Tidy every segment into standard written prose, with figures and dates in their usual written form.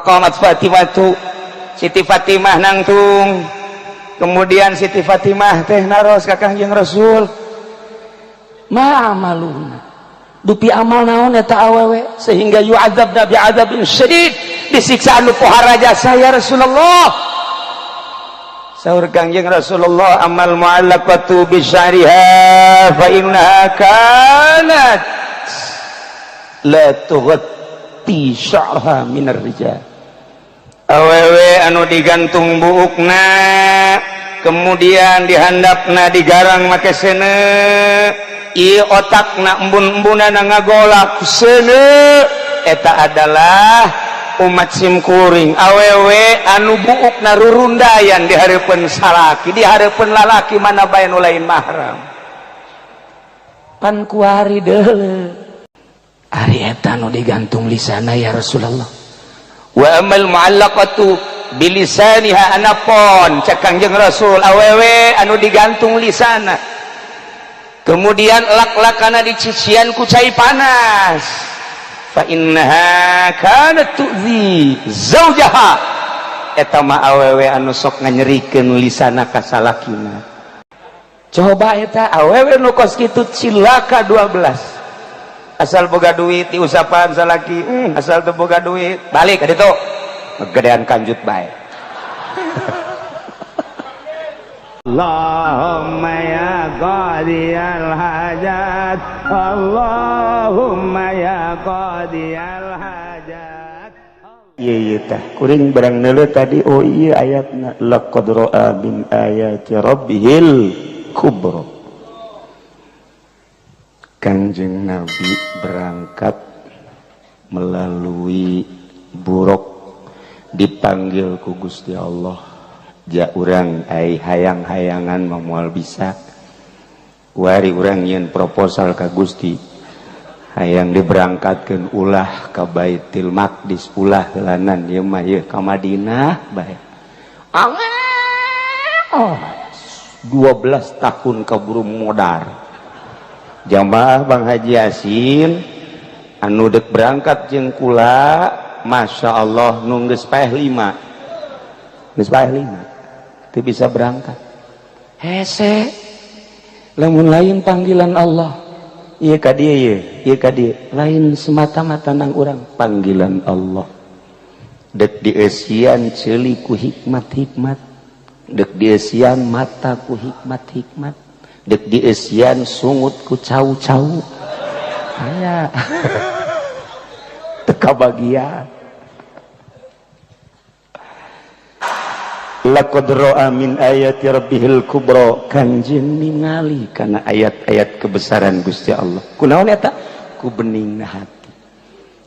Faqamat Fatimatu, Siti Fatimah nangtung. Kemudian Siti Fatimah teh naros ka Kangjeng Rasul, ma amaluna, dupi amal naon eta awewe sehingga yu'adzabna bi'adzabin syadid, disiksa anu pohara jasa ya Rasulullah. Saur Kangjeng Rasulullah, amal mu'allaqatu bi sya'riha fa innaha kanat la tughatti sya'raha minar rijal. Awewe anu digantung buukna, kemudian dihandapna digarang make seuneu, ieu otakna embun-embunana ngagolak seuneu, eta adalah umat simkuring. Awewe anu buukna rurundayan di hareupeun salaki, di hareupeun lalaki mana bae nu lain mahram, pan kuari deuleu ari eta nu digantung lisana ya Rasulullah. Wa amal mu'allaqatu bilisaniha, anapon cek Kangjeng Rasul awewe anu digantung lisana, kemudian lak-lakana dicician ku cai panas, fa innaha kanat tu'zi zaujaha, eta mah awewe anu sok nganyerikeun lisana ka salakina. Coba eta awewe nu kos kitu cilaka 12. Asal boga duit diusapan salaki, asal teu boga duit balik ka ditu, gedean kanjut bae. Allahumma ya qadiyal hajat, Allahumma ya qadiyal hajat. Iya iya tah kuring barang neuleuh tadi, oh iya, ayatna laqad ra'a min ayati rabbihil kubra. Kanjeng Nabi berangkat melalui buruk, dipanggil ku Gusti Allah. Ja urang ai hayang-hayangan mah moal bisa. Wari urang nyieun proposal ka Gusti, hayang diberangkatkeun ulah ka Baitul Maqdis, ulah heulanan ieu mah, ieu ka Madinah bae. Oh, 12 tahun kaburu modar. Jamaah Bang Haji Yasin anu dek berangkat jeung kula, Masya Allah, nu geus paeh lima, geus paeh lima teu bisa berangkat. Hese lamun lain panggilan Allah. Ieu ka dieu, ieu ieu ka dieu, lain semata-mata nang urang, panggilan Allah. Dek dieusian ceuli ku hikmat-hikmat, dek dieusian mata ku hikmat-hikmat, dek dieusian sungut ku cau-cau, aya teka bagian. Laqad ra'a min ayati rabbihil kubra, kanjeng ningali kana ayat-ayat kebesaran Gusti Allah. Kunaon eta? Ku beningna hati.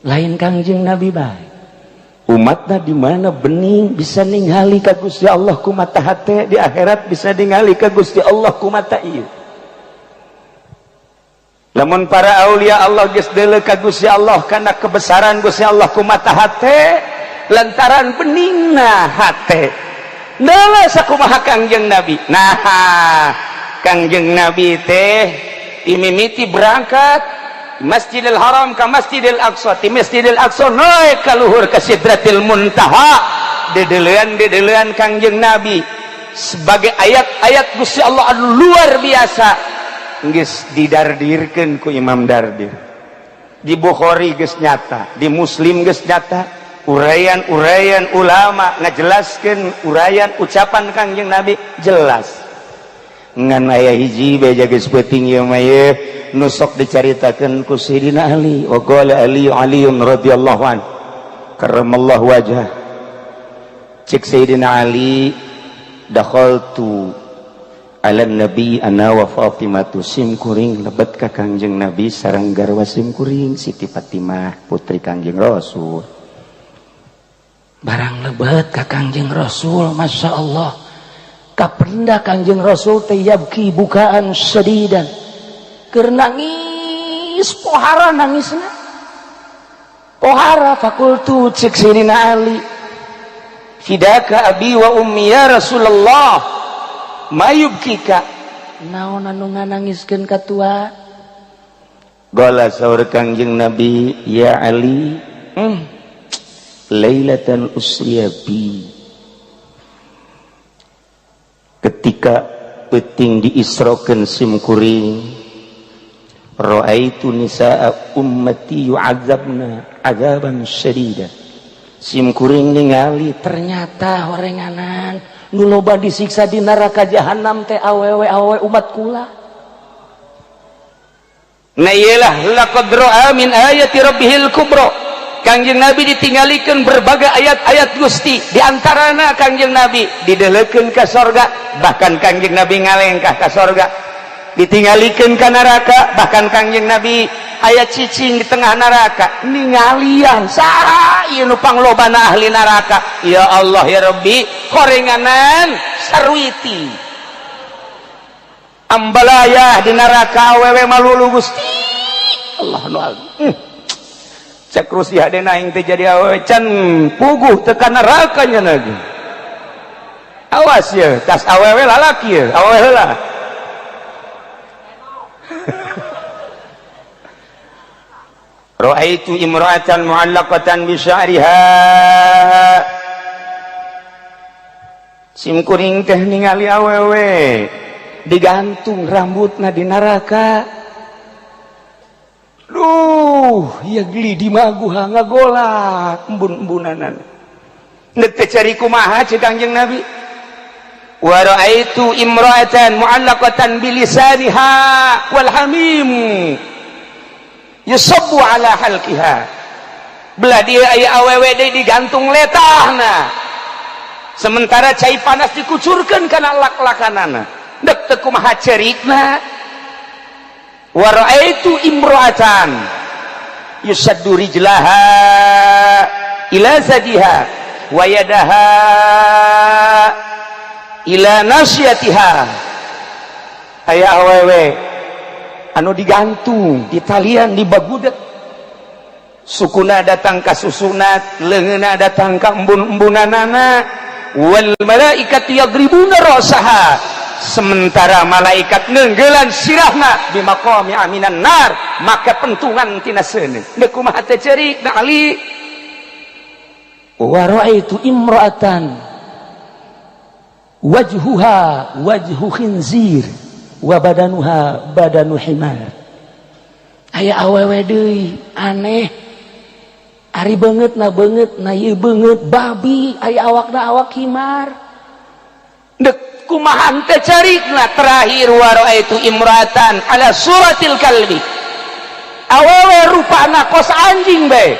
Lain Kangjeng Nabi bae, umatna di mana bening bisa ningali ka Gusti Allah ku mata hate, di akhirat bisa ningali ka Gusti Allah ku mata ieu. Lamun para aulia Allah geus deuleu ka Gusti Allah kana kebesaran Gusti Allah ku mata hate lantaran beningna hate. Deuleu sakumaha Kangjeng Nabi. Nah, Kangjeng Nabi teh imimiti berangkat Masjidil Haram ke Masjidil Aqsa, ti Masjidil Aqsa naik ka luhur ke Sidratil Muntaha, dedelean dedelean Kangjeng Nabi sebagai ayat-ayat Gusti Allah anu luar biasa geus didardirkeun ku Imam Dardir. Di Bukhari geus nyata, di Muslim geus nyata, uraian-uraian ulama ngajelaskeun uraian ucapan Kangjeng Nabi jelas. Ngan aya hiji beja geus peuting ieu mah, ieu nu sok dicaritakeun ku Sayyidina Ali. Wa qala Ali Aliun radhiyallahu an karramallahu wajhah. Cek Sayyidina Ali, dakhaltu ala nabi ana wa Fatimatu, sim kuring lebet ka Kangjeng Nabi sareng garwa sim kuring Siti Fatimah, putri Kangjeng Rasul. Barang lebet ka Kangjeng Rasul, Masya Allah, kapenda Kangjeng Rasul teh yabki bukaan sedidan, keur nangis pohara, nangisna pohara. Fakultu, cek Sayyidina Ali, fidaka abi wa ummi ya Rasulullah, mayubkika, naon anu nganangiskeun ka tua? Gola saur Kangjeng Nabi, ya Ali, Lailatan usriya bi, ketika peuting diisrokeun sim kuring, raaitu nisaa ummati yu'adzabna azaban syadida. Sim kuring ningali ternyata horenganan nu loba disiksa di neraka jahanam teh awewe awewe umat kula. Nah, iyalah, laqad ra'a min ayati rabbihil kubra. Kangjeng Nabi ditinggalikeun berbagai ayat-ayat Gusti, di antarana Kangjeng Nabi didelekeun ka sorga, bahkan Kangjeng Nabi ngalengkah ka sorga, ditinggalikeun ka neraka, bahkan Kangjeng Nabi aya cicing di tengah neraka, ningalian saha ieu nu panglobana ahli neraka. Ya Allah, ya Rabbi, horenganan sarwiti ambalaya di neraka awewe malulu. Gusti Allah nu agung. Cek Rusia hadena aing teh jadi awewe can puguh tekan neraka nya lagi. Awas ya, tas awewe lalaki ya, awewe heula. Ra'aitu imra'atan mu'allaqatan bi sya'riha. Sim kuring teh ningali awewe digantung rambutna di neraka. Duh, ya geli di maguha ngagolak embun-embunanan. Nek teh cari kumaha cek Kangjeng Nabi? Wa ra'aitu imra'atan mu'allaqatan bilisaniha wal hamim yusabbu ala halqiha. Belah dia aya awewe deui digantung letahna. Sementara cai panas dikucurkeun kana lak-lakanana. Dek teu kumaha cerikna. Wa ra'aitu imra'atan yusaddu rijlaha ila zadiha wa yadaha ila nasyatiha. Aya awewe anu digantung di talian di bagudet, sukuna datang ka susunat, leungeunna datang ka embun-embunanana. Wal malaikatu yadribuna ra'saha, sementara malaikat nenggelan sirahna di maqami aminan nar, maka pentungan tina seuneu. Deuk kumaha teh ceurik na Ali? Wa ra'aitu imra'atan wajhuha wajhu khinzir wa badanuha badanu himar. Aya awewe deui aneh, ari beungeut na beungeut na ieu beungeut babi, aya awakna awak himar. Dek kumaha teh carikna? Terakhir, wa ra'aitu imra'atan ala suratil kalbi, awewe rupana kos anjing bae,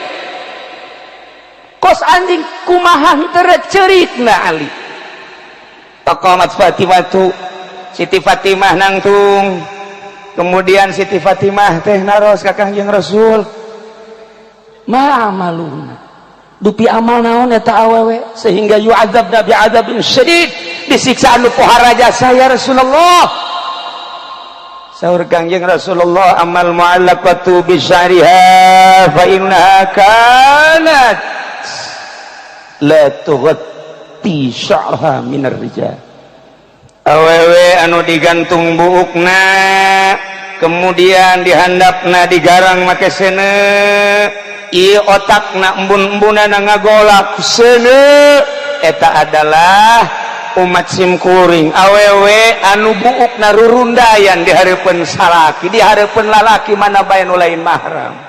kos anjing, kumaha teu cerikna Ali? Taqamat Fatimatu, Siti Fatimah nangtung. Kemudian Siti Fatimah teh naros ka Kangjeng Rasul, ma amaluna, dupi amal naon eta awewe sehingga yu'adzabna bi'adzabin syadid, disiksa anu pohara jasa, ya Rasulullah? Saur Kangjeng Rasulullah, amal mu'allaqatu bi sya'riha fa innaha kanat la tughatti sya'raha minar rijal. Awewe anu digantung buukna, kemudian dihandapna digarang make seuneu, ieu otakna embun-embunana ngagolak seuneu, eta adalah umat simkuring. Awewe anu buukna rurundayan di hareupeun salaki, di hareupeun lalaki mana bae nu lain mahram.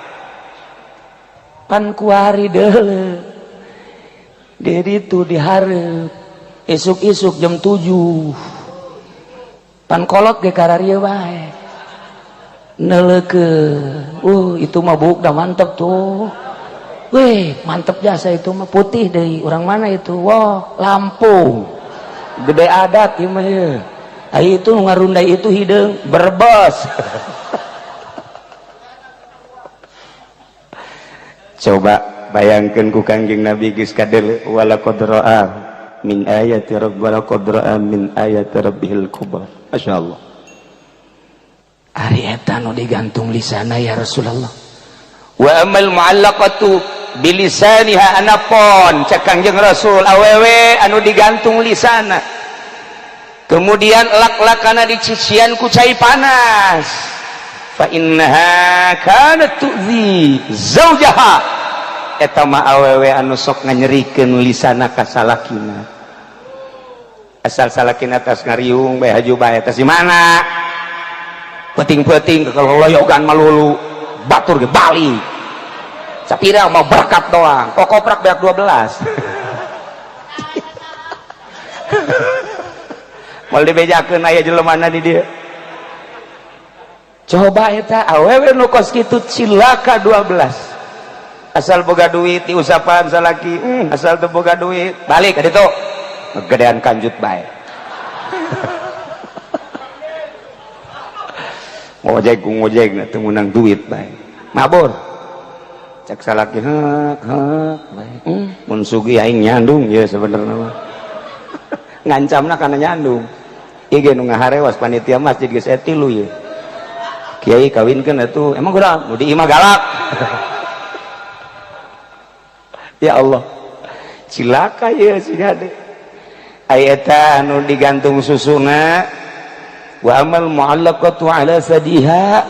Pan kuari deuleu di ditu dihareup isuk-isuk jam 7, pan kolot ge kararieu bae neuleukeun. Itu mah buuk dah mantep tuh. Weh, mantep jasa itu mah, putih deui, orang mana itu? Wah, Lampung, gede adat ieu mah ieu. Ai itu ngarundai itu hideung Brebes. Coba bayangkeun ku Kangjeng Nabi geus kadeuleu, walaqad ra'a min ayati rabb walaqad ra'a min ayati rabbihil kubra. Masyaallah. Ari eta nu digantung lisana, ya Rasulullah? Wa amal mu'allaqatu bilisaniha, anapon cek Kangjeng Rasul awewe anu digantung lisana, kemudian lak-lakana dicician ku cai panas, fa innaha kanat tu'zi zaujaha. Eta mah awewe anu sok nganyerikeun lisana ka salakina. Asal salakina tas ngariung bae haju bae tas di mana? Peuting-peuting kekoloyogan malulu, batur ge balik. Sapira mau berkat doang, kokoprak beak 12. Mal dibejakeun aya jelemana di dieu. Coba eta awewe nu kos kitu cilaka 12. Asal boga duit diusapan salaki, asal teu boga duit balik ka ditu. Gedean kanjut bae. Ngojek ngojek teu meunang duit bae. Mabur. Cek salaki heuk heuk bae. Mun sugih aing nyandung ye sebenarnya mah. Ngancamna kana nyandung. Ieu ge nu ngaharewas panitia masjid geus aya tilu ye. Kiai kawinkeun atuh, emang kurang nu di imah galak. Ya Allah. Cilaka ye si hade. Ai eta anu digantung susuna wa amal mu'allaqatu ala sadiha.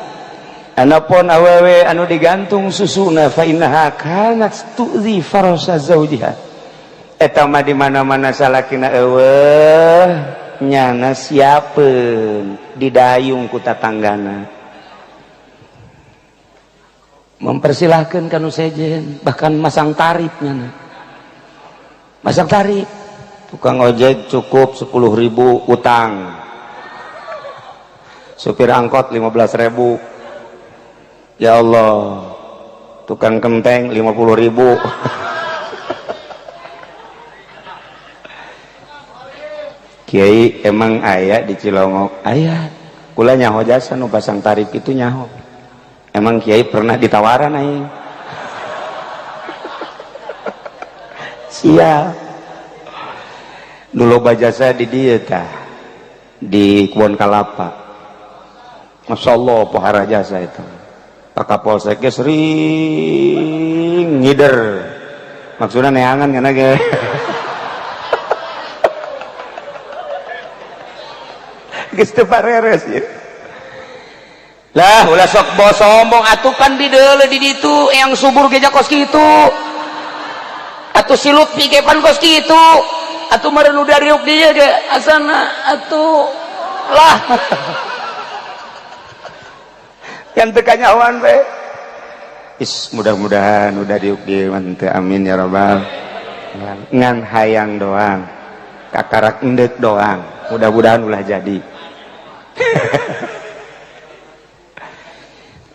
Anapun awewe anu digantung susuna fa innaha kanat tu'zi farasa zawjiha. Eta mah di mana-mana salakina eueuh nyana siapeun didayung ku tatanggana. Mempersilahkan kanu sejen, bahkan masang tarif nyana. Masang tarif. Tukang ojek cukup 10.000 utang. Supir angkot 15.000. Ya Allah. Tukang kenteng 50.000. Kiai emang aya di Cilongok? Aya. Kula nyaho jasa nu pasang tarif itu nyaho. Emang kiai pernah ditawaran aing? Siap. Dulu bajasa di dieu tah. Di Kebon Kalapa. Masya Allah pohara jasa itu. Pak Kapolsek ge sering ngider. Maksudnya neangan kana ge. Geus teu pareres ieu. Lah ulah sok sombong atuh pan dideuleu di ditu yang subur ge kos kitu. Atuh si Lutfi ge pan kos kitu. Atuh meureun nu dariuk dieu ge asana atuh lah. Kan teu kanyahoan we. Is mudah-mudahan udah diuk dieu mah teu, amin ya rabbal. Ngan hayang doang. Kakarak endek doang. Mudah-mudahan ulah jadi.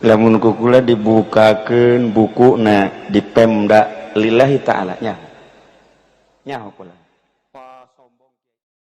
Lamun kukula dibukakeun bukuna di Pemda lillahi ta'ala nya. Nyaho kula.